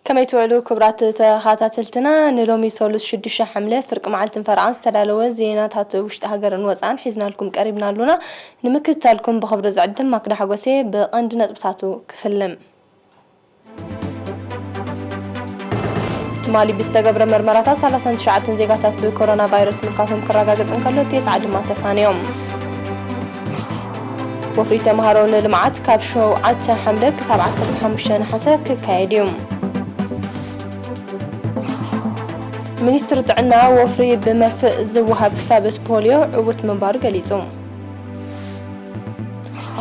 ከመይ ትውዕሉ ክቡራት ተኸታተልትና? ንሎሚ ሰሉስ ሽዱሽተ ሓምለ ፍርቂ መዓልትን ፈረቓን ዝተዳለወ ዜናታት ውሽጢ ሃገርን ወጻእን ሒዝናልኩም ቀሪብና ኣሉና። ንምክትታልኩም ብኽብሪ ዝዕድም ማክዳ ሓጎሴ። ብቐንዲ ነጥብታቱ ክፍልም። ትማሊ ብዝተገብረ መርመራታት ሰላሳን ትሽዓተን ዜጋታት ብኮሮና ቫይረስ ምልካፎም ክረጋገጽ እንከሎ፣ ተስዓ ድማ ተፋንዮም። ወፍሪ ተምሃሮ ንልምዓት ካብ ሸውዓተ ሓምለ ክሳብ ዓሰርተ ሓሙሽተ ነሓሰ ክካየድ እዩ። ሚኒስትሪ ጥዕና፣ ወፍሪ ብመርፍእ ዝወሃብ ክታበት ፖልዮ ዕዉት ምንባሩ ገሊጹ።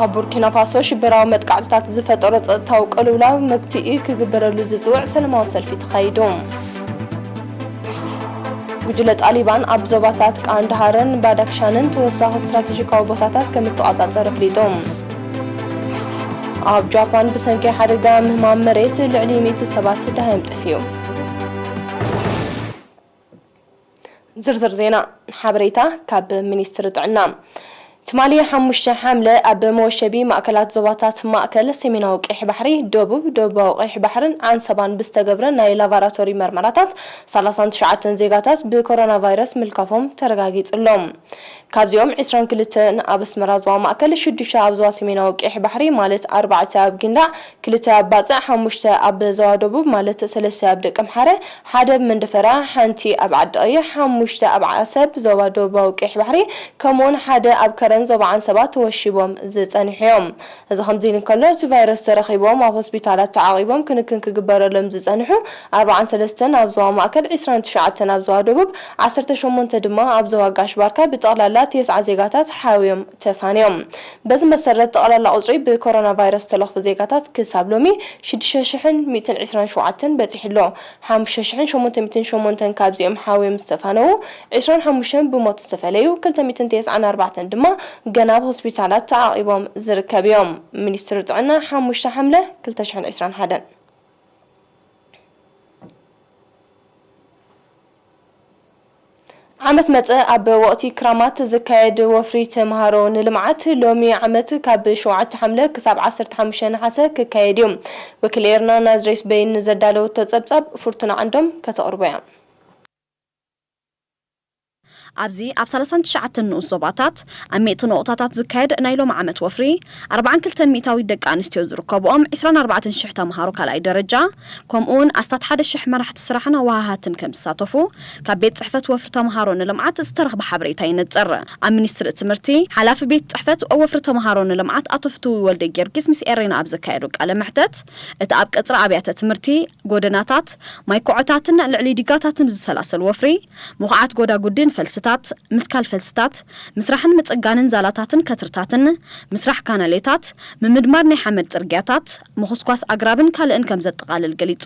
ኣብ ቡርኪና ፋሶ ሽበራዊ መጥቃዕትታት ዝፈጠሮ ጸጥታዊ ቅልውላው መግትኢ ክግበረሉ ዝጽውዕ ሰላማዊ ሰልፊ ተኻይዱ። ጉጅለ ጣሊባን ኣብ ዞባታት ቃንዳሃርን ባዳክሻንን ተወሳኺ ስትራቴጂካዊ ቦታታት ከም እተቋጻጸረ ኣፍሊጡ። ኣብ ጃፓን ብሰንኪ ሓደጋ ምህማም መሬት ልዕሊ ሚእቲ ሰባት ደሃዮም ጠፍዩ። ዝርዝር ዜና። ሓበሬታ ካብ ሚኒስትሪ ጥዕና። ትማሊ ሓሙሽተ ሓምለ ኣብ መወሸቢ ማእከላት ዞባታት ማእከል፣ ሰሜናዊ ቀይሕ ባሕሪ፣ ደቡብ፣ ደቡባዊ ቀይሕ ባሕርን ዓንሰባን ብዝተገብረ ናይ ላቫራቶሪ መርመራታት ሰላሳን ትሽዓተን ዜጋታት ብኮሮና ቫይረስ ምልካፎም ተረጋጊጹ ኣሎ። ካብዚኦም ዕስራን ክልተን ኣብ ኣስመራ ዞባ ማእከል፣ ሽዱሽተ ኣብ ዞባ ሰሜናዊ ቀይሕ ባሕሪ ማለት ኣርባዕተ ኣብ ጊንዳዕ፣ ክልተ ኣብ ባጽዕ፣ ሓሙሽተ ኣብ ዞባ ደቡብ ማለት ሰለስተ ኣብ ደቀምሓረ፣ ሓደ ኣብ መንደፈራ፣ ሓንቲ ኣብ ዓዲ ቀይሕ፣ ሓሙሽተ ኣብ ዓሰብ ዞባ ደቡባዊ ቀይሕ ባሕሪ፣ ከምኡውን ሓደ ኣብ ከረን ዞባ ዓንሰባ ተወሺቦም ዝጸንሑ እዮም። እዚ ከምዚ ኢሉ እንከሎ፣ እቲ ቫይረስ ተረኺቦም ኣብ ሆስፒታላት ተዓቒቦም ክንክን ክግበረሎም ዝጸንሑ ኣርባዓን ሰለስተን ኣብ ዞባ ማእከል፣ ዕስራን ትሽዓተን ኣብ ዞባ ደቡብ፣ ዓሰርተ ሸሞንተ ድማ ኣብ ዞባ ጋሽ ባርካ ብጠቕላላ ተስዓ ዜጋታት ሓውዮም ተፋንዮም። በዚ መሰረት፣ ጠቕላላ ቁጽሪ ብኮሮና ቫይረስ ዝተለኽፉ ዜጋታት ክሳብ ሎሚ ሽዱሽተ ሽሕን ሚእትን ዕስራን ሸውዓተን በጺሑ ኣሎ። ሓሙሽተ ሽሕን ሸሞንተ ሚእትን ሸሞንተን ካብዚኦም ሓውዮም ዝተፋነዉ፣ ዕስራን ሓሙሽተን ብሞት ዝተፈለዩ፣ ክልተ ሚእትን ተስዓን ኣርባዕተን ድማ ገና ኣብ ሆስፒታላት ተዓቒቦም ዝርከብ እዮም። ሚኒስትሪ ጥዕና፣ ሓሙሽተ ሓምለ ክልተ ሽሕን ዕስራን ሓደን። ዓመት መጸ ኣብ ወቕቲ ክራማት ዝካየድ ወፍሪ ተምሃሮ ንልምዓት ሎሚ ዓመት ካብ ሸውዓተ ሓምለ ክሳብ ዓሰርተ ሓሙሽተ ነሓሰ ክካየድ እዩ። ወኪል ኤርና ናዝሬት በይን ንዘዳለወቶ ጸብጻብ ፍርቱና ዓንዶም ከተቕርቦ እያ። ኣብዚ ኣብ ሰላሳን ትሽዓተን ንኡስ ዞባታት ኣብ ሚእቲ ነቑጣታት ዝካየድ ናይ ሎሚ ዓመት ወፍሪ፣ ኣርባዓን ክልተን ሚእታዊት ደቂ ኣንስትዮ ዝርከብኦም ዕስራን ኣርባዕተን ሽሕ ተምሃሮ ካልኣይ ደረጃ፣ ከምኡውን ኣስታት ሓደ ሽሕ መራሕቲ ስራሕን ኣወሃሃትን ከም ዝሳተፉ ካብ ቤት ጽሕፈት ወፍሪ ተምሃሮ ንልምዓት ዝተረኽበ ሓበሬታ ይነጽር። ኣብ ሚኒስትሪ ትምህርቲ፣ ሓላፊ ቤት ጽሕፈት ወፍሪ ተምሃሮ ንልምዓት ኣቶ ፍትዊ ወልደ ጊዮርጊስ ምስ ኤሬና ኣብ ዘካየዶ ቃለ መሕተት፣ እቲ ኣብ ቀጽሪ ኣብያተ ትምህርቲ፣ ጎደናታት፣ ማይ ኮዖታትን ልዕሊ ዲጋታትን ዝሰላሰል ወፍሪ፣ ምኹዓት ጎዳጉዲ ንፈልስታት፣ ምትካል ፈልስታት፣ ምስራሕን ምጽጋንን ዛላታትን ከትርታትን፣ ምስራሕ ካናሌታት፣ ምምድማድ ናይ ሓመድ ጽርግያታት፣ ምኹስኳስ ኣግራብን ካልእን ከም ዘጠቓልል ገሊጹ።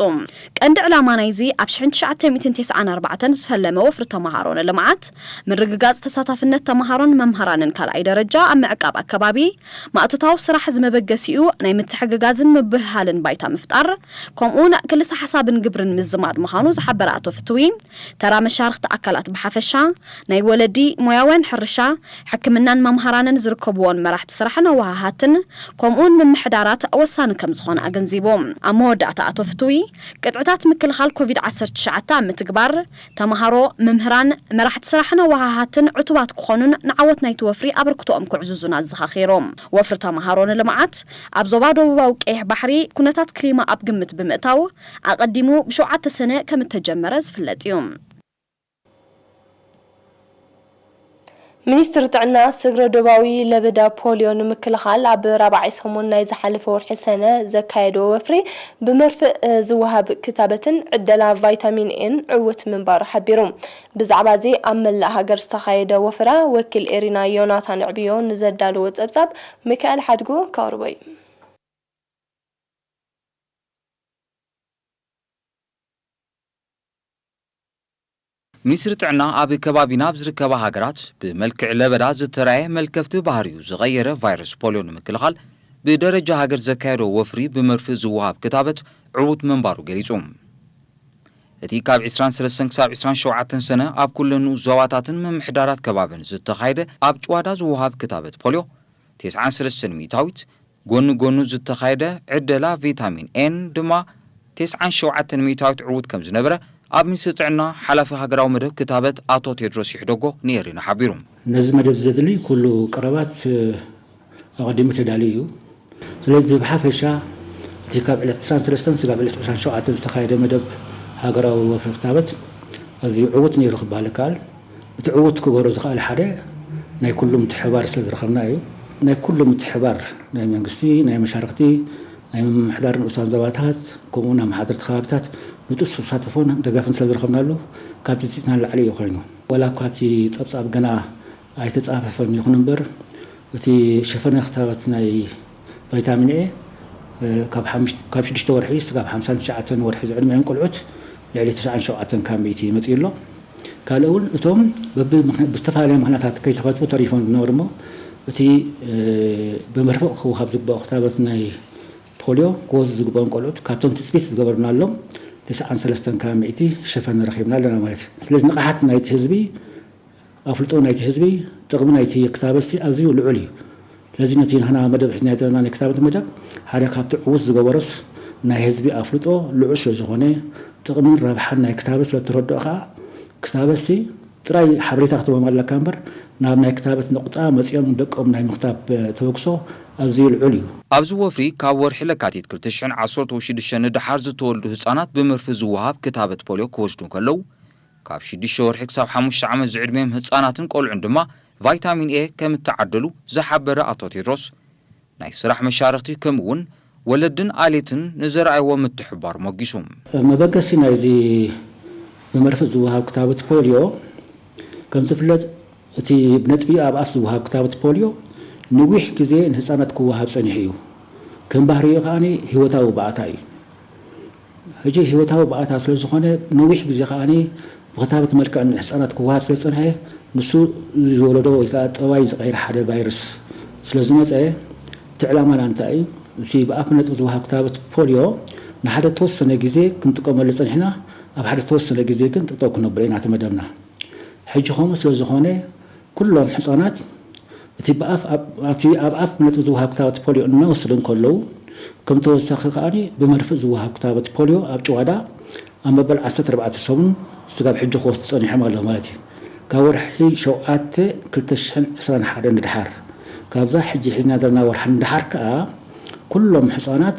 ቀንዲ ዕላማ ናይዚ ኣብ ሽሕን ትሽዓተ ሚእትን ተስዓን ኣርባዕተን ዝፈለመ ወፍሪ ተምሃሮ ንልምዓት፣ ምርግጋጽ ተሳታፍነት ተምሃሮን መምሃራንን ካልኣይ ደረጃ ኣብ ምዕቃብ ኣከባቢ፣ ማእቶታዊ ስራሕ ዝመበገሲኡ ናይ ምትሕግጋዝን ምብህሃልን ባይታ ምፍጣር፣ ከምኡውን ክልሰ ሓሳብን ግብርን ምዝማድ ምዃኑ ዝሓበረ ኣቶ ፍትዊ፣ ተራ መሻርኽቲ ኣካላት ብሓፈሻ፣ ናይ ወለዲ፣ ሞያውያን ሕርሻ፣ ሕክምናን መምሃራንን ዝርከብዎን መራሕቲ ስራሕን ኣወሃሃትን፣ ከምኡውን ምምሕዳራት ወሳኒ ከም ዝኾነ ኣገንዚቡ። ኣብ መወዳእታ ኣቶ ፍትዊ፣ ቅጥዕታት ምክልኻል ኮቪድ ዓሰርተ ትሽዓተ ኣብ ምትግባር፣ ተምሃሮ፣ መምህራን፣ መራሕቲ ስራሕን ኣወሃሃትን ዕቱባት ክኾኑን ንዓወት ናይቲ ወፍሪ ኣበርክቶኦም ክዕዝዙን ኣዘኻኺሩ። ወፍሪ ተምሃሮ ንልምዓት ኣብ ዞባ ደቡባዊ ቀይሕ ባሕሪ ኩነታት ክሊማ ኣብ ግምት ብምእታው ኣቐዲሙ ብሸውዓተ ሰነ ከም እተጀመረ ዝፍለጥ እዩ። ሚኒስትሪ ጥዕና ስግረ ዶባዊ ለበዳ ፖልዮ ንምክልኻል ኣብ ራብዓይ ሰሙን ናይ ዝሓለፈ ወርሒ ሰነ ዘካየዶ ወፍሪ ብመርፍእ ዝወሃብ ክታበትን ዕደላ ቫይታሚን ኤን ዕዉት ምንባሩ ሓቢሩ። ብዛዕባ እዚ ኣብ መላእ ሃገር ዝተኻየደ ወፈራ ወኪል ኤሪና ዮናታን ዕብዮ ንዘዳለዎ ጸብጻብ ሚካኤል ሓድጉ ከቕርቦ እዩ። ሚኒስትሪ ጥዕና ኣብ ከባቢና ኣብ ዝርከባ ሃገራት ብመልክዕ ለበዳ ዝተራየ መልከፍቲ ባህሪኡ ዝቐየረ ቫይረስ ፖልዮ ንምክልኻል ብደረጃ ሃገር ዘካየዶ ወፍሪ ብመርፍእ ዝወሃብ ክታበት ዕዉት ምንባሩ ገሊጹ። እቲ ካብ ዕስራን ሰለስተን ክሳብ ዕስራን ሸውዓተን ሰነ ኣብ ኩለን ንኡስ ዞባታትን ምምሕዳራት ከባብን ዝተኻየደ ኣብ ጭዋዳ ዝወሃብ ክታበት ፖልዮ ተስዓን ሰለስተን ሚእታዊት፣ ጎኒ ጎኑ ዝተኻየደ ዕደላ ቪታሚን ኤን ድማ ተስዓን ሸውዓተን ሚእታዊት ዕዉት ከም ዝነበረ ኣብ ሚኒስትሪ ጥዕና ሓላፊ ሃገራዊ መደብ ክታበት ኣቶ ቴድሮስ ይሕደጎ ንኤሪና ሓቢሩ። ነዚ መደብ ዘድሊ ኩሉ ቀረባት ኣቐዲሙ ተዳልዩ እዩ። ስለዚ ብሓፈሻ እቲ ካብ ዕለት ዕስራን ሰለስተን ስጋብ ዕለት ዕስራን ሸውዓተን ዝተኻየደ መደብ ሃገራዊ ወፍሪ ክታበት ኣዝዩ ዕዉት ነይሩ ክበሃል ይከኣል። እቲ ዕዉት ክገብሮ ዝኸኣለ ሓደ ናይ ኩሉ ምትሕብባር ስለ ዝረኸብና እዩ። ናይ ኩሉ ምትሕብባር ናይ መንግስቲ፣ ናይ መሻርኽቲ፣ ናይ ምምሕዳር ንኡሳን ዞባታት ከምኡ እውን ኣመሓደርቲ ከባብታት ንጡፍ ተሳትፎን ደገፍን ስለ ዝረኸብናሉ ካብቲ ትፅቢትና ንላዕሊ እዩ ኮይኑ። ዋላ እኳ እቲ ፀብፃብ ገና ኣይተፃፈፈን ይኹን እምበር እቲ ሸፈነ ክታበት ናይ ቫይታሚን ኤ ካብ ሽዱሽተ ወርሒ ስጋብ ሓምሳን ትሽዓተን ወርሒ ዝዕድሚኦም ቆልዑት ልዕሊ ተስዓን ሸውዓተን ካብ ሚእቲ መፂኡ ኣሎ። ካልእ እውን እቶም ብዝተፈላለየ ምክንያታት ከይተኸትቡ ተሪፎም ዝነበሩ እሞ እቲ ብመርፍእ ክወሃብ ዝግባኦ ክታበት ናይ ፖልዮ ክወስዱ ዝግባኦም ቆልዑት ካብቶም ትፅቢት ዝገበርናሎም ተስዓን ሰለስተን ካብ ሚእቲ ሸፈነ ረኺብና ኣለና ማለት እዩ። ስለዚ ንቕሓት ናይቲ ህዝቢ ኣፍልጦ ናይቲ ህዝቢ ጥቕሚ ናይቲ ክታበትሲ ኣዝዩ ልዑል እዩ። ስለዚ ነቲ ንሕና መደብ ሒዝናዮ ዘለና ናይ ክታበት መደብ ሓደ ካብቲ ዕዉት ዝገበሮስ ናይ ህዝቢ ኣፍልጦ ልዑል ስለ ዝኾነ ጥቕምን ረብሓን ናይ ክታበት ስለ እተረድኦ ከኣ ክታበትሲ ጥራይ ሓበሬታ ክትቦም ኣለካ እምበር ናብ ናይ ክታበት ነቑጣ መጺኦም ደቆም ናይ ምኽታብ ተበግሶ ኣዝዩ ልዑል እዩ። ኣብዚ ወፍሪ ካብ ወርሒ ለካቲት ክልተ ሽሕን ዓሰርተ ሽዱሽተን ንደሓር ዝተወልዱ ህጻናት ብመርፍእ ዝወሃብ ክታበት ፖልዮ ክወስዱ እንከለዉ ካብ ሽዱሽተ ወርሒ ክሳብ ሓሙሽተ ዓመት ዝዕድሚኦም ህጻናትን ቆልዑን ድማ ቫይታሚን ኤ ከም እተዓደሉ ዝሓበረ ኣቶ ቴድሮስ፣ ናይ ስራሕ መሻርኽቲ ከምኡ እውን ወለድን ኣሌትን ንዘርኣይዎ ምትሕብባር ሞጊሱ። መበገሲ ናይዚ ብመርፍእ ዝወሃብ ክታበት ፖልዮ ከም ዝፍለጥ እቲ ብነጥቢ ኣብ ኣፍ ዝወሃብ ክታበት ፖልዮ ንዊሕ ግዜ ንህፃናት ክወሃብ ፀኒሑ እዩ። ከም ባህሪኡ ከኣ ህይወታዊ ባእታ እዩ። ሕጂ ህይወታዊ ባእታ ስለ ዝኾነ ነዊሕ ግዜ ከኣ ብክታበት መልክዕ ንህፃናት ክወሃብ ስለ ዝፀንሐ ንሱ ዝወለዶ ወይ ከዓ ጠባይ ዝቐይር ሓደ ቫይረስ ስለ ዝመፀ እቲ ዕላማና እንታይ እዩ? እቲ ብኣፍ ነጥቢ ዝወሃብ ክታበት ፖልዮ ንሓደ ተወሰነ ግዜ ክንጥቀመሉ ፀኒሕና ኣብ ሓደ ተወሰነ ግዜ ግን ጥጠው ክነብሎ ኢና እቲ መደብና። ሕጂ ከምኡ ስለ ዝኾነ ኩሎም ህፃናት እቲ ብኣፍ ኣብቲ ኣብ ኣፍ ነጥቢ ዝወሃብ ክታበት ፖልዮ እናወሰዱ እንከለዉ ከም ተወሳኺ ከኣ ብመርፍእ ዝወሃብ ክታበት ፖልዮ ኣብ ጭዋዳ ኣብ መበል ዓሰርተ ኣርባዕተ ሰሙን ስጋብ ሕጂ ክወስዱ ጸኒሖም ኣለዉ ማለት እዩ። ካብ ወርሒ ሸውዓተ ክልተ ሽሕን ዕስራን ሓደን ንድሓር ካብዛ ሕጂ ሒዝና ዘለና ወርሒ ንድሓር ከኣ ኩሎም ህጻናት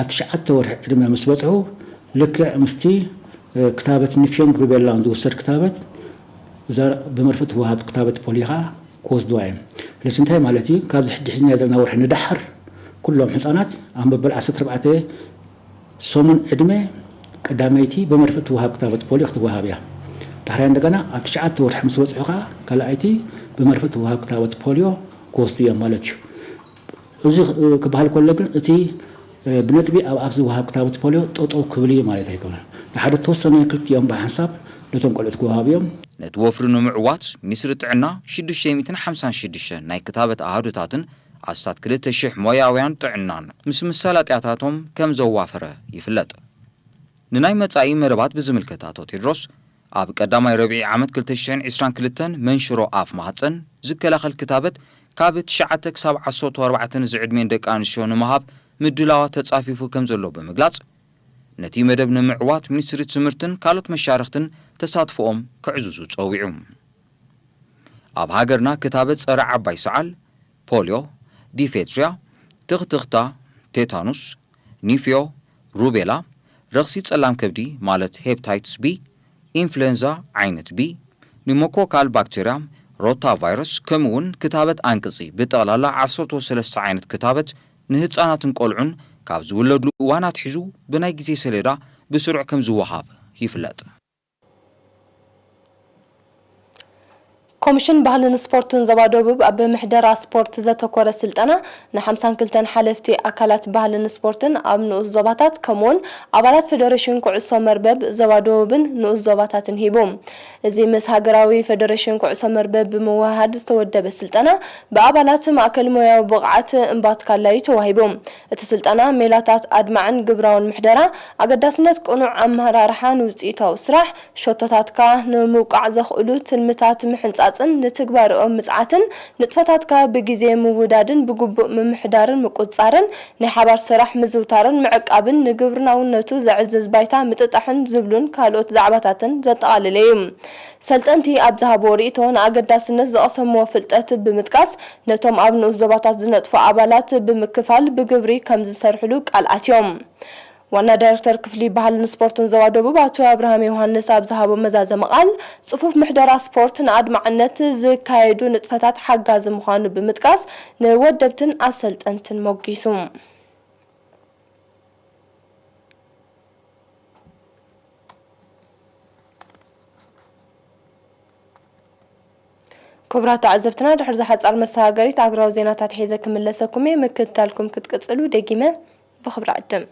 ኣብ ትሽዓተ ወርሒ ዕድመ ምስ በጽሑ ልክዕ ምስቲ ክታበት ንፍዮን ሩቤላን ዝውሰድ ክታበት እዛ ብመርፍእ ትወሃብ ክታበት ፖሊዮ ከኣ ክወስድዋ እዮም። ስለዚ እንታይ ማለት እዩ? ካብዚ ሕጂ ሒዝናዮ ዘለና ወርሒ ንደሓር ኩሎም ህፃናት ኣብ መበል ዓሰርተ ኣርባዕተ ሰሙን ዕድመ ቀዳመይቲ ብመርፍእ ትወሃብ ክታበት ፖሊዮ ክትወሃብ እያ። ዳሕራይ እንደገና ኣብ ትሽዓተ ወርሒ ምስ በፅሑ ከዓ ካልኣይቲ ብመርፍእ ትወሃብ ክታበት ፖሊዮ ክወስዱ እዮም ማለት እዩ። እዚ ክበሃል ከሎ ግን እቲ ብነጥቢ ኣብ ኣፍ ዝወሃብ ክታበት ፖሊዮ ጠጠው ክብል እዩ ማለት ኣይኮነን። ንሓደ ተወሰነ ክልቲኦም ብሓንሳብ ነቶም ቆልዑት ክወሃቡ እዮም። ነቲ ወፍሪ ንምዕዋት ሚኒስትሪ ጥዕና ሽዱሽተ ሚእትን ሓምሳን ሽዱሽተን ናይ ክታበት ኣሃዱታትን ኣስታት ክልተ ሽሕ ሞያውያን ጥዕናን ምስ መሳለጥያታቶም ከም ዘዋፈረ ይፍለጥ። ንናይ መጻኢ መደባት ብዝምልከት ኣቶ ቴድሮስ ኣብ ቀዳማይ ረብዒ ዓመት ክልተ ሽሕን ዕስራን ክልተን መንሽሮ ኣፍ ማህጸን ዝከላኸል ክታበት ካብ ትሽዓተ ክሳብ ዓሰርተ ኣርባዕተ ንዝዕድሜን ደቂ ኣንስትዮ ንምሃብ ምድላዋት ተጻፊፉ ከም ዘሎ ብምግላጽ ነቲ መደብ ንምዕዋት ሚኒስትሪ ትምህርትን ካልኦት መሻርኽትን ተሳትፎኦም ከዕዝዙ ጸዊዑ። ኣብ ሃገርና ክታበት ጸረ ዓባይ ሰዓል፣ ፖልዮ፣ ዲፌትርያ፣ ትኽትኽታ፣ ቴታኑስ፣ ኒፍዮ፣ ሩቤላ፣ ረኽሲ ጸላም ከብዲ ማለት ሄፕታይትስ ቢ፣ ኢንፍሉዌንዛ ዓይነት ቢ፣ ኒሞኮካል ባክቴርያ፣ ሮታ ቫይረስ ከምኡ እውን ክታበት ኣንቅጺ ብጠቕላላ ዓሰርተ ሰለስተ ዓይነት ክታበት ንህጻናትን ቆልዑን ካብ ዝውለድሉ እዋን ኣትሒዙ ብናይ ግዜ ሰሌዳ ብስሩዕ ከም ዝወሃብ ይፍለጥ። ኮሚሽን ባህልን ስፖርትን ዞባ ደቡብ ኣብ ምሕደራ ስፖርት ዘተኮረ ስልጠና ንሓምሳን ክልተን ሓለፍቲ ኣካላት ባህልን ስፖርትን ኣብ ንኡስ ዞባታት ከምኡውን ኣባላት ፌደሬሽን ኩዕሶ መርበብ ዞባ ደቡብን ንኡስ ዞባታትን ሂቡ። እዚ ምስ ሃገራዊ ፌደሬሽን ኩዕሶ መርበብ ብምውህሃድ ዝተወደበ ስልጠና ብኣባላት ማእከል ሞያዊ ብቕዓት እምባትካላ እዩ ተዋሂቡ። እቲ ስልጠና ሜላታት ኣድማዕን ግብራውን ምሕደራ፣ ኣገዳስነት ቅኑዕ ኣመራርሓን ውፅኢታዊ ስራሕ፣ ሸቶታትካ ንምውቃዕ ዘኽእሉ ትልምታት ምሕንፃፅ ምጽን ንትግባርኦም ምጽዓትን ንጥፈታትካ ብግዜ ምውዳድን ብግቡእ ምምሕዳርን ምቁጽጻርን ናይ ሓባር ስራሕ ምዝውታርን ምዕቃብን ንግብርናውነቱ ዘዕዝዝ ባይታ ምጥጣሕን ዝብሉን ካልኦት ዛዕባታትን ዘጠቓለለ እዩ። ሰልጠንቲ ኣብ ዝሃብዎ ርእይቶ ንኣገዳስነት ዝቐሰምዎ ፍልጠት ብምጥቃስ ነቶም ኣብ ንኡስ ዞባታት ዝነጥፉ ኣባላት ብምክፋል ብግብሪ ከም ዝሰርሕሉ ቃል ኣትዮም። ዋና ዳይሬክተር ክፍሊ ባህልን ስፖርትን ዞባ ደቡብ ኣቶ ኣብርሃም ዮሃንስ ኣብ ዝሃቦ መዛዘሚ ቃል፣ ጽፉፍ ምሕደራ ስፖርት ንኣድማዕነት ዝካየዱ ንጥፈታት ሓጋዚ ምዃኑ ብምጥቃስ፣ ንወደብትን ኣሰልጠንትን ሞጊሱ። ክቡራት ተዓዘብትና፣ ድሕሪ ዝሓጻር መሰጋገሪት ኣህጉራዊ ዜናታት ሒዘ ክምለሰኩም እየ። ምክትታልኩም ክትቅጽሉ ደጊመ ብኽብሪ ዕድም።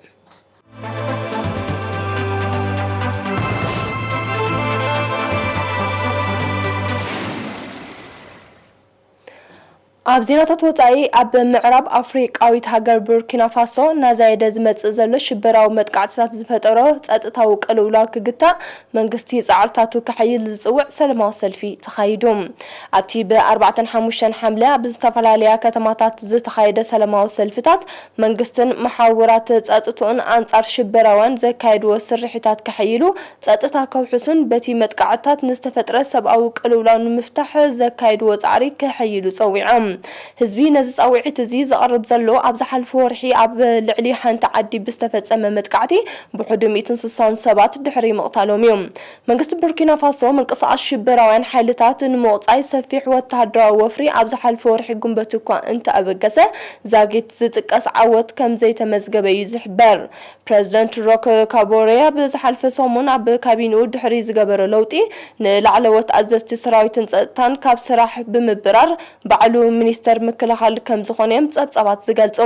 ኣብ ዜናታት ወጻኢ፣ ኣብ ምዕራብ ኣፍሪቃዊት ሃገር ቡርኪና ፋሶ እናዛየደ ዝመጽእ ዘሎ ሽበራዊ መጥቃዕትታት ዝፈጠሮ ጸጥታዊ ቅልውላው ክግታእ መንግስቲ ጻዕርታቱ ከሐይል ዝጽውዕ ሰላማዊ ሰልፊ ተኻይዱ። ኣብቲ ብ ኣርባዕተን ሓሙሽተን ሓምለ ኣብ ዝተፈላለያ ከተማታት ዝተኻየደ ሰላማዊ ሰልፍታት፣ መንግስትን መሓውራት ጸጥትኡን ኣንጻር ሽበራውያን ዘካየድዎ ስርሒታት ከሐይሉ፣ ጸጥታ ከውሕሱን በቲ መጥቃዕትታት ንዝተፈጥረ ሰብኣዊ ቅልውላው ንምፍታሕ ዘካየድዎ ጻዕሪ ከሐይሉ ጸዊዖም። ህዝቢ ነዚ ጻውዒት እዚ ዘቕርብ ዘሎ፣ ኣብ ዝሓለፈ ወርሒ ኣብ ልዕሊ ሓንቲ ዓዲ ብዝተፈጸመ መጥቃዕቲ ብውሕዱ ሚእትን ስሳን ሰባት ድሕሪ ምቕታሎም እዩ። መንግስቲ ቡርኪና ፋሶ፣ ምንቅስቓስ ሽበራውያን ሓይልታት ንምቑጻይ ሰፊሕ ወተሃደራዊ ወፍሪ ኣብ ዝሓለፈ ወርሒ ጉንበት እኳ እንተኣበገሰ፣ ዛጊት ዝጥቀስ ዓወት ከም ዘይተመዝገበ እዩ ዝሕበር። ፕረዚደንት ሮክ ካቦሬ ኣብ ዝሓለፈ ሰሙን ኣብ ካቢንኡ ድሕሪ ዝገበሮ ለውጢ፣ ንላዕለዎት ኣዘዝቲ ሰራዊትን ጸጥታን ካብ ስራሕ ብምብራር፣ ባዕሉ ሚኒስተር ምክልኻል ከም ዝኾነ እዮም ጸብጻባት ዝገልጹ።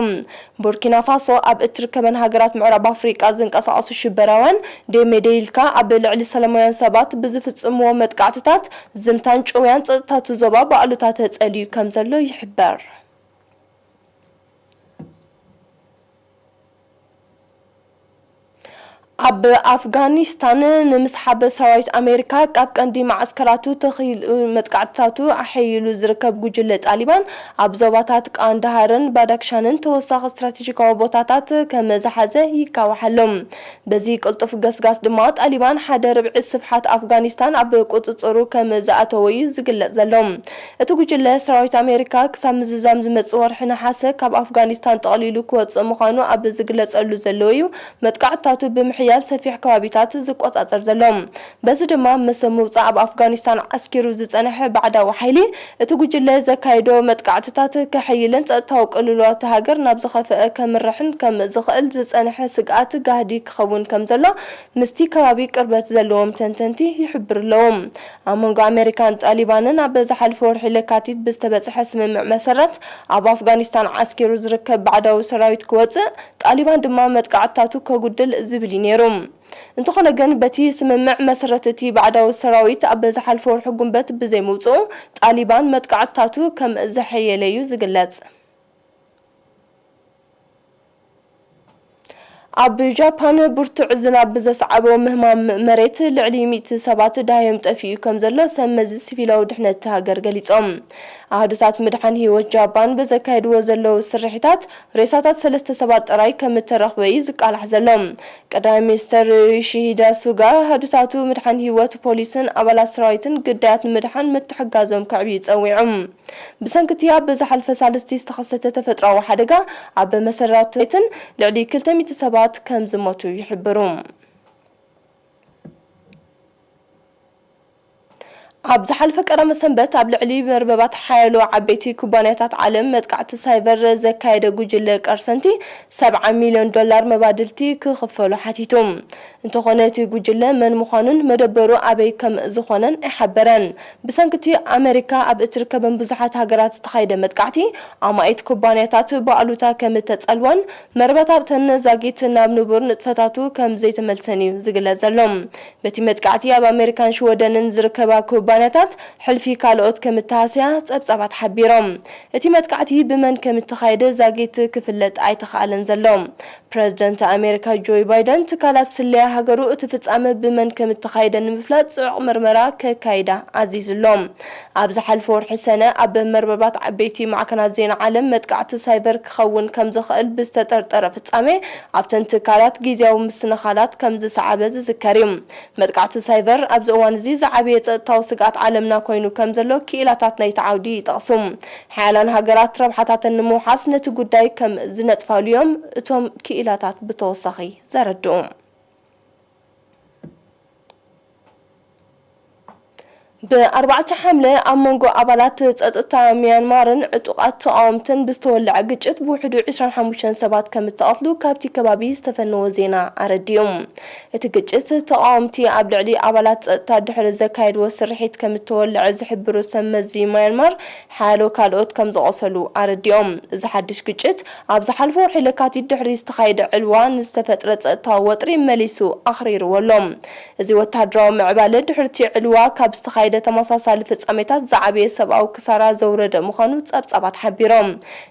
ቡርኪና ፋሶ ኣብ እትርከበን ሃገራት ምዕራብ ኣፍሪቃ ዝንቀሳቐሱ ሽበራውያን ደሜደ ኢልካ ኣብ ልዕሊ ሰላማውያን ሰባት ብዝፍጽምዎ መጥቃዕትታት ዝምታን ጭውያን ጸጥታቲ ዞባ ባዕሉታ ተጸልዩ ከም ዘሎ ይሕበር። ኣብ ኣፍጋኒስታን ንምስሓብ ሰራዊት ኣሜሪካ ካብ ቀንዲ መዓስከራቱ ተኽኢሉ መጥቃዕትታቱ ኣሐይሉ ዝርከብ ጉጅለ ጣሊባን፣ ኣብ ዞባታት ቃንዳሃርን ባዳክሻንን ተወሳኺ ስትራቴጂካዊ ቦታታት ከም ዝሓዘ ይካዋሕ ኣሎ። በዚ ቅልጡፍ ገስጋስ ድማ፣ ጣሊባን ሓደ ርብዒ ስፍሓት ኣፍጋኒስታን ኣብ ቁጽጽሩ ከም ዝኣተወ እዩ ዝግለጽ ዘሎ። እቲ ጉጅለ፣ ሰራዊት ኣሜሪካ ክሳብ ምዝዛም ዝመጽእ ወርሒ ነሓሰ ካብ ኣፍጋኒስታን ጠቕሊሉ ክወጽእ ምዃኑ ኣብ ዝግለጸሉ ዘሎ እዩ፣ መጥቃዕትታቱ ብምሕያል ሰፊሕ ከባቢታት ዝቆጻጸር ዘሎ። በዚ ድማ፣ ምስ ምውጻእ ኣብ ኣፍጋኒስታን ዓስኪሩ ዝጸንሐ ባዕዳዊ ሓይሊ፣ እቲ ጉጅለ ዘካየዶ መጥቃዕትታት ከሐይልን ጸጥታዊ ቅልውላው እታ ሃገር ናብ ዝኸፍአ ከምርሕን ከም ዝኽእል ዝጸንሐ ስግኣት ጋህዲ ክኸውን ከም ዘሎ ምስቲ ከባቢ ቅርበት ዘለዎም ተንተንቲ ይሕብሩ ኣለዉ። ኣብ መንጎ ኣሜሪካን ጣሊባንን ኣብ ዝሓለፈ ወርሒ ለካቲት ብዝተበጽሐ ስምምዕ መሰረት፣ ኣብ ኣፍጋኒስታን ዓስኪሩ ዝርከብ ባዕዳዊ ሰራዊት ክወጽእ፣ ጣሊባን ድማ መጥቃዕትታቱ ከጉድል ዝብል እዩ ነይሩ። እንተኾነ ግን፣ በቲ ስምምዕ መሰረት፣ እቲ ባዕዳዊ ሰራዊት ኣብ ዝሓለፈ ወርሒ ጉንበት ብዘይምውጽኡ፣ ጣሊባን መጥቃዕትታቱ ከም ዘሐየለ እዩ ዝግለጽ። ኣብ ጃፓን ብርቱዕ ዝናብ ብዘስዓቦ ምህማም መሬት፣ ልዕሊ ሚእቲ ሰባት ደሃዮም ጠፊኡ ከም ዘሎ ሰብ መዚ ሲቪላዊ ድሕነት እታ ሃገር ገሊጾም። ኣሃዱታት ምድሓን ህይወት ጃፓን ብዘካየድዎ ዘለዉ ስርሒታት፣ ሬሳታት ሰለስተ ሰባት ጥራይ ከም እተረኽበ እዩ ዝቃላሕ ዘሎ። ቀዳማይ ሚኒስተር ዮሺሂዳ ሱጋ፣ ኣሃዱታቱ ምድሓን ህይወት፣ ፖሊስን ኣባላት ሰራዊትን ግዳያት ንምድሓን ምትሕግጋዞም ከዕብዩ ጸዊዖም። ብሰንኪ እቲ ኣብ ዝሓለፈ ሳልስቲ ዝተኸሰተ ተፈጥሮኣዊ ሓደጋ፣ ኣብ መሰረታትን ልዕሊ ክልተ ሚእቲ ሰባት ከም ዝሞቱ ይሕብሩ። ኣብ ዝሓለፈ ቀዳመ ሰንበት፣ ኣብ ልዕሊ መርበባት ሓያሎ ዓበይቲ ኩባንያታት ዓለም መጥቃዕቲ ሳይበር ዘካየደ ጉጅለ ቀርሰንቲ፣ ሰብዓ ሚልዮን ዶላር መባድልቲ ክኽፈሉ ሓቲቱ። እንተኾነ፣ እቲ ጉጅለ መን ምዃኑን መደበሩ ኣበይ ከም ዝኾነን ኣይሓበረን። ብሰንኪ እቲ ኣመሪካ ኣብ እትርከበን ብዙሓት ሃገራት ዝተኻየደ መጥቃዕቲ፣ ኣማኢት ኩባንያታት ብኣሉታ ከም እተጸልወን፣ መርበታተን ዛጊት ናብ ንቡር ንጥፈታቱ ከም ዘይተመልሰን እዩ ዝግለጽ ዘሎ። በቲ መጥቃዕቲ፣ ኣብ ኣመሪካን ሽወደንን ዝርከባ ኩባንያታት ሕልፊ ካልኦት ከም እተሃስያ ጸብጻባት ሓቢሮም። እቲ መጥቃዕቲ ብመን ከም እተኻየደ ዛጊት ክፍለጥ ኣይተኻእለን ዘሎ። ፕረዚደንት ኣሜሪካ ጆይ ባይደን ትካላት ስለያ ሃገሩ እቲ ፍጻመ ብመን ከም እተኻየደ ንምፍላጥ ጽዑቕ መርመራ ከካይዳ ኣዚዙ ኣሎ። ኣብ ዝሓለፈ ወርሒ ሰነ ኣብ መርበባት ዓበይቲ ማዕከናት ዜና ዓለም መጥቃዕቲ ሳይበር ክኸውን ከም ዝኽእል ብዝተጠርጠረ ፍጻሜ ኣብተን ትካላት ግዝያዊ ምስንኻላት ከም ዝሰዓበ ዝዝከር እዩ። መጥቃዕቲ ሳይበር ኣብዚ እዋን እዚ ዝዓበየ ጸጥታዊ ስግኣት ዓለምና ኮይኑ ከም ዘሎ ክኢላታት ናይቲ ዓውዲ ይጠቕሱ። ሓያላን ሃገራት ረብሓታተን ንምውሓስ ነቲ ጉዳይ ከም ዝነጥፋሉ እዮም እቶም ክኢላታት ብተወሳኺ ዘረድኡ። ብ4 ሓምለ ኣብ መንጎ ኣባላት ጸጥታ ሚያንማርን ዕጡቓት ተቓወምትን ብዝተወልዐ ግጭት ብውሕዱ ዕስራን ሓሙሽተን ሰባት ከም እተቐትሉ ካብቲ ከባቢ ዝተፈነወ ዜና ኣረዲኡ። እቲ ግጭት ተቓወምቲ ኣብ ልዕሊ ኣባላት ጸጥታ ድሕሪ ዘካየድዎ ስርሒት ከም እተወልዐ ዝሕብሩ ሰብ መዚ ማያንማር፣ ሓያሎ ካልኦት ከም ዝቖሰሉ ኣረዲኦም። እዚ ሓድሽ ግጭት ኣብ ዝሓለፈ ወርሒ ለካቲት ድሕሪ ዝተኻየደ ዕልዋ ንዝተፈጥረ ጸጥታዊ ወጥሪ መሊሱ ኣኽሪርዎ ኣሎ። እዚ ወተሃደራዊ ምዕባለ ድሕሪቲ ዕልዋ ካብ ዝተኻየደ ተመሳሳሊ ፍጻሜታት ዝዓበየ ሰብኣዊ ክሳራ ዘውረደ ምዃኑ ጸብጻባት ሓቢሮም።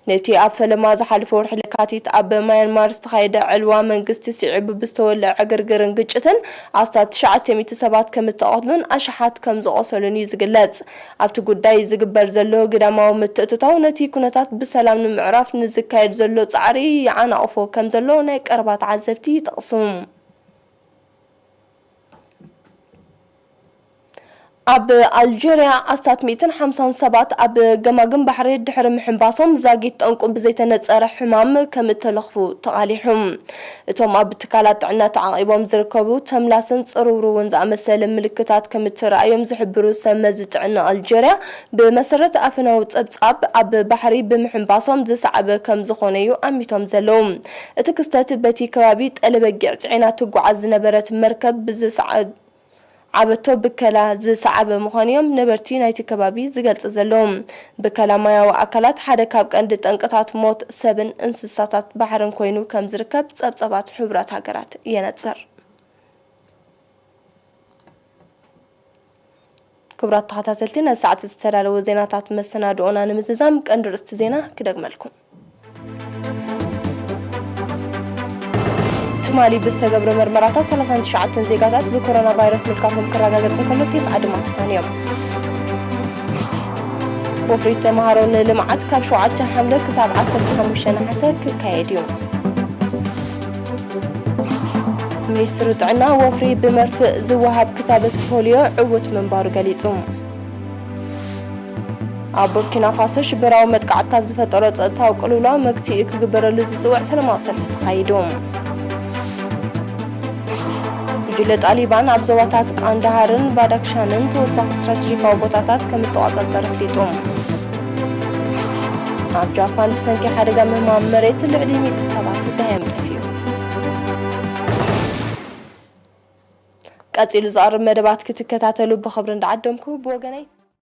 ነቲ ኣብ ፈለማ ዝሓለፈ ወርሒ ለካቲት ኣብ ማያንማር ዝተኻየደ ዕልዋ መንግስቲ ስዒቡ ብዝተወልዐ ዕግርግርን ግጭትን ኣስታት ትሽዓተ ሚእቲ ሰባት ከም እተቐትሉን ኣሽሓት ከም ዝቖሰሉን እዩ ዝግለጽ። ኣብቲ ጉዳይ ዝግበር ዘሎ ግዳማዊ ምትእትታው ነቲ ኩነታት ብሰላም ንምዕራፍ ንዝካየድ ዘሎ ጻዕሪ ይዓናቕፎ ከም ዘሎ ናይ ቀረባ ተዓዘብቲ ይጠቕሱ። ኣብ ኣልጀርያ ኣስታት ሚእትን ሓምሳን ሰባት ኣብ ገማግም ባሕሪ ድሕሪ ምሕንባሶም ዛጊት ጠንቁ ብዘይተነጸረ ሕማም ከም እተለኽፉ ተቓሊሑ። እቶም ኣብ ትካላት ጥዕና ተዓቒቦም ዝርከቡ ተምላስን ጽርውርውን ዝኣመሰለ ምልክታት ከም እተረኣዮም ዝሕብሩ ሰብ መዚ ጥዕና ኣልጀርያ፣ ብመሰረት ኣፈናዊ ጸብጻብ ኣብ ባሕሪ ብምሕንባሶም ዝሰዓበ ከም ዝኾነ እዩ ኣሚቶም ዘለዉ። እቲ ክስተት በቲ ከባቢ ጠለበጊዕ ጽዒና ትጓዓዝ ዝነበረት መርከብ ብዝሰዓ ዓበቶ ብከላ ዝሰዓበ ምዃኑ እዮም ነበርቲ ናይቲ ከባቢ ዝገልጽ ዘለዉ። ብከላ ማያዊ ኣካላት ሓደ ካብ ቀንዲ ጠንቅታት ሞት ሰብን እንስሳታት ባሕርን ኮይኑ ከም ዝርከብ ጸብጸባት ሕቡራት ሃገራት የነጽር። ክቡራት ተኸታተልቲ፣ ነዚ ሰዓት ዝተዳለወ ዜናታት መሰናድኦና ንምዝዛም ቀንዲ ርእስቲ ዜና ክደግመልኩም። ትማሊ ብዝተገብረ መርመራታት ሰላሳን ትሽዓተን ዜጋታት ብኮሮና ቫይረስ ምልካፎም ክረጋገጽ እንከሎ፣ ተስዓ ድማ ተፋንዮም። ወፍሪ ተምሃሮ ንልምዓት ካብ ሸውዓተ ሓምለ ክሳብ ዓሰርተ ሓሙሽተ ነሓሰ ክካየድ እዩ። ሚኒስትሪ ጥዕና ወፍሪ ብመርፍእ ዝወሃብ ክታበት ፖሊዮ ዕዉት ምንባሩ ገሊጹ። ኣብ ቡርኪና ፋሶ ሽበራዊ መጥቃዕትታት ዝፈጠሮ ጸጥታዊ ቅልውላው መግትኢ ክግበረሉ ዝጽውዕ ሰላማዊ ሰልፊ ተኻይዱ። ጉጅለ ጣሊባን ኣብ ዞባታት ቃንዳሃርን ባዳክሻንን ተወሳኺ ስትራቴጂካዊ ቦታታት ከም እተቖጻጸረ ኣፍሊጡ። ኣብ ጃፓን ብሰንኪ ሓደጋ ምህማም መሬት ልዕሊ ሚእቲ ሰባት ደሃዮም ጠፍኡ። ቀጺሉ ዝቐርብ መደባት ክትከታተሉ ብኽብሪ እንዳዓደምኩ፣ ብወገነይ